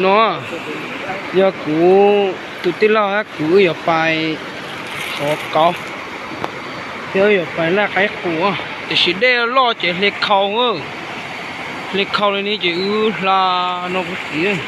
No yog kuv tus tij laug hab kuv wb yuav pais xov kauv, thiab wb yuav pais laij qaib qus, tiam sis dej loj ces hle khau, hle khau li ni ces wb hla no puag tid.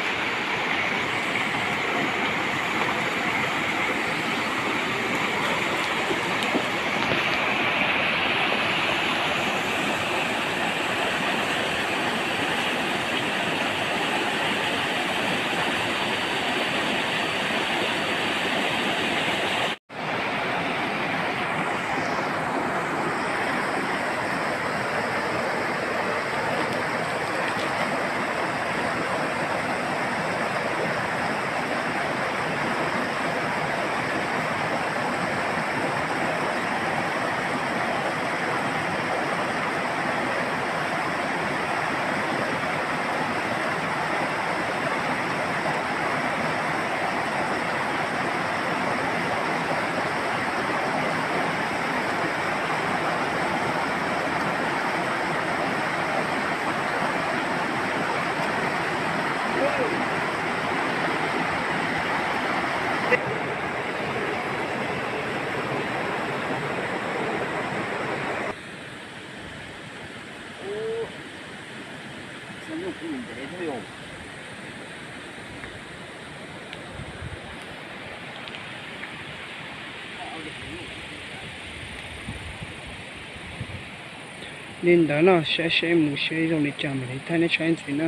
Li ntawd no, saib seb mus seb zoo li cas mam li thaij nej saib ntxiv na.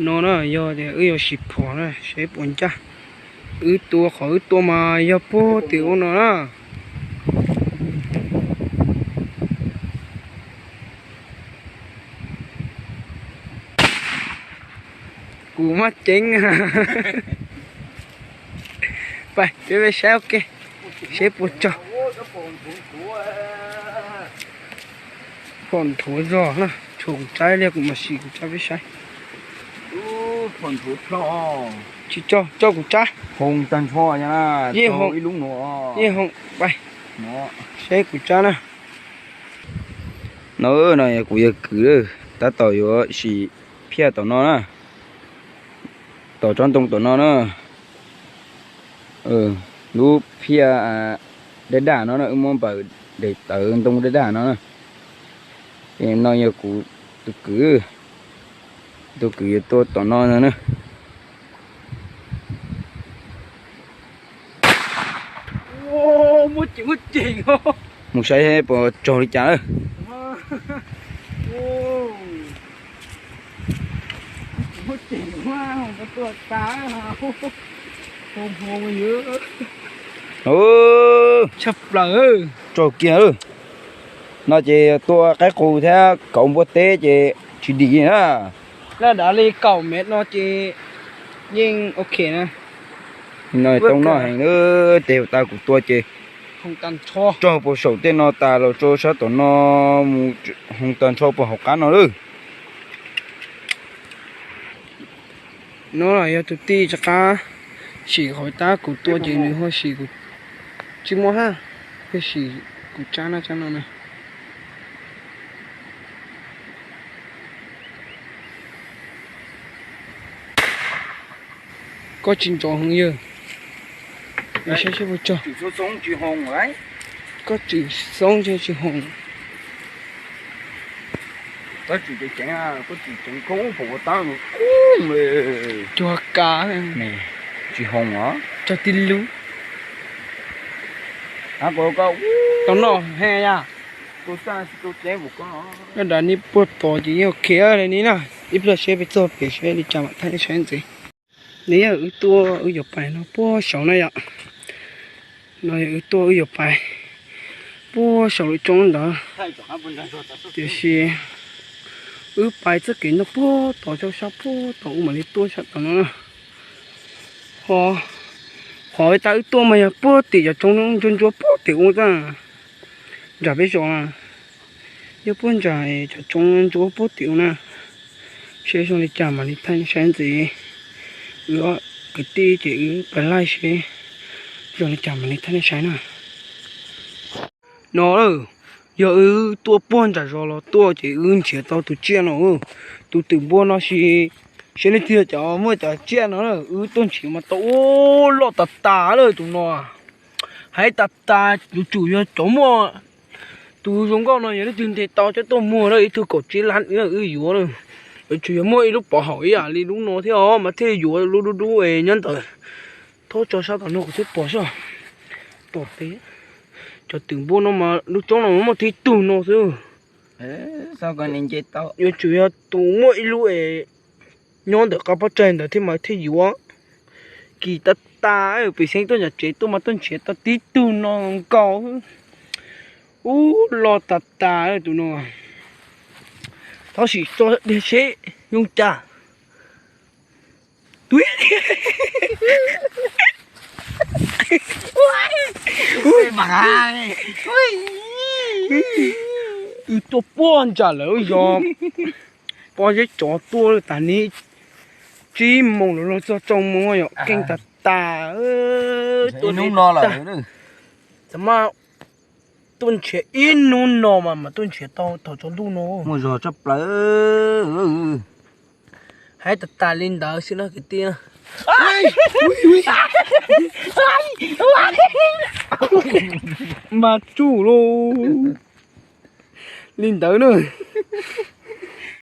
No na yog tias wb yuav sim phom na, seb puas ncaj. Wb tua qhov wb tua mas yog puag tim ub no na. Kuv maj ceeb. Peb saib ua ke, seb puas tsog. Phom nthuav zog na, tshuav kuv tsab li, kuv mam sim kuv tsab peb saib. Tsis tsog, tsog kuv tsab. Yeej hoom, pais, seb kuv tsab na. No, no yog kuv yawg kwv, tab tom yuav sim phiaj tom no na, tom tsob ntoo tom no na. Lub phiaj daj daj no na, wb muab npaws daim tawv ntoo daj daj no na. No yog kuv tus kwv, tus kwv yuav tua tom no na. Mus saib puas tsog li cas lawm. Tshaj plaws. Tsog kiag lawm. No ces tua qaib qus thiab kauv npua teb ces tsis dim na. Laj dav li kaum mev no ces yeej ok na. No tau noj heev, tes tas kuv tua ces tsog puas saum tej no tas los rau sab tom no mus, hoov tag nrho puas hauv qab no lawm. No los yog tus tij rov qab sim qhov tab kuv tua ces nws ho sim kuv, tsis muaj hab, ho sim kuv tsab no, tsab no na. Koj tsis ntsoov heev yawg, saib seb puas tsog. Koj tsis xoob tsis hoom. Cuag kav, tsis hoom os, cog tib lub. Tau noj he yaj. Laj dav ni puag tod ces yeej ok li ni na. Ib pliag seb peb txog pem seb li cas mam thaij nej saib ntxiv. Nws yog wb tuaj wb yuav pais no puag saud na yom. No yog wb tuaj wb yuav pais puag saum lub roob ntawd, tiam sis wb pais txoj kev no puag tod, sab puag tod ub mam li tuaj sab tom no na. Ho qhov tas wb tuaj mas yog puag tim cov roob ntsuab ntsuab puag tim ub tag, nram peb zos na. Yog puag nram cov roob ntsuab puag tim ub na. Seb zoo li cas mam li thaij saib ntxiv. Wb kwv tij ces wb pais laij seb zoo li cas mam li thaij nej saib na. No, yog wb tuaj puag nram zos los tuaj ces wb nrhiav tau tus tsiaj no, tus twm npua no sis Saib leej twg cov muaj cov tsiaj no, wb tuaj nrhiav mas tau ub loj tas tas lawm tus no. Hais tas tas yuav tsum yog cov muaj, tus zoo nkauj no yog leej twg ntes tau coj tuaj muag lawm ib tug kaum tsib lab wb yuav. Yuav tsum yog muaj ib lub pov haum ib yam li lub no thiab os mas thiaj yuav lub dub dub es nyob ntawd. Thaub tso sab tom no kuv twb pom xwb. Pom peb cov twm npua no mas lub roob no muaj tib tug no xwb. Yuav tsum yog tus muaj ib lub es nyob ntawm qab pob tsaig ntawd thiab mas thiaj yuav. Kim tas tas, pem xeeb tuaj nram tsev tuaj mas tuaj nrhiav tau tib tug no nkaus. Ub loj tas tas tus no. Thaub sim tso deg seb yooj cas. Tub, wb tuaj puag ntsam lawm yog pob zeb tsov tuaj tas neb tsib moos los los txog txog moos yom, keej tas tas. Tuaj hnub no lawm, txawm mas tuaj nrhiav ib hnub no mas mas tuaj nrhiav tau thaum tsaus ntuj no. Muaj zog tshaj plaws. Hais tas tas li ntawd xwb na kwv tij. Mas tsuj lauj. Li ntawd na.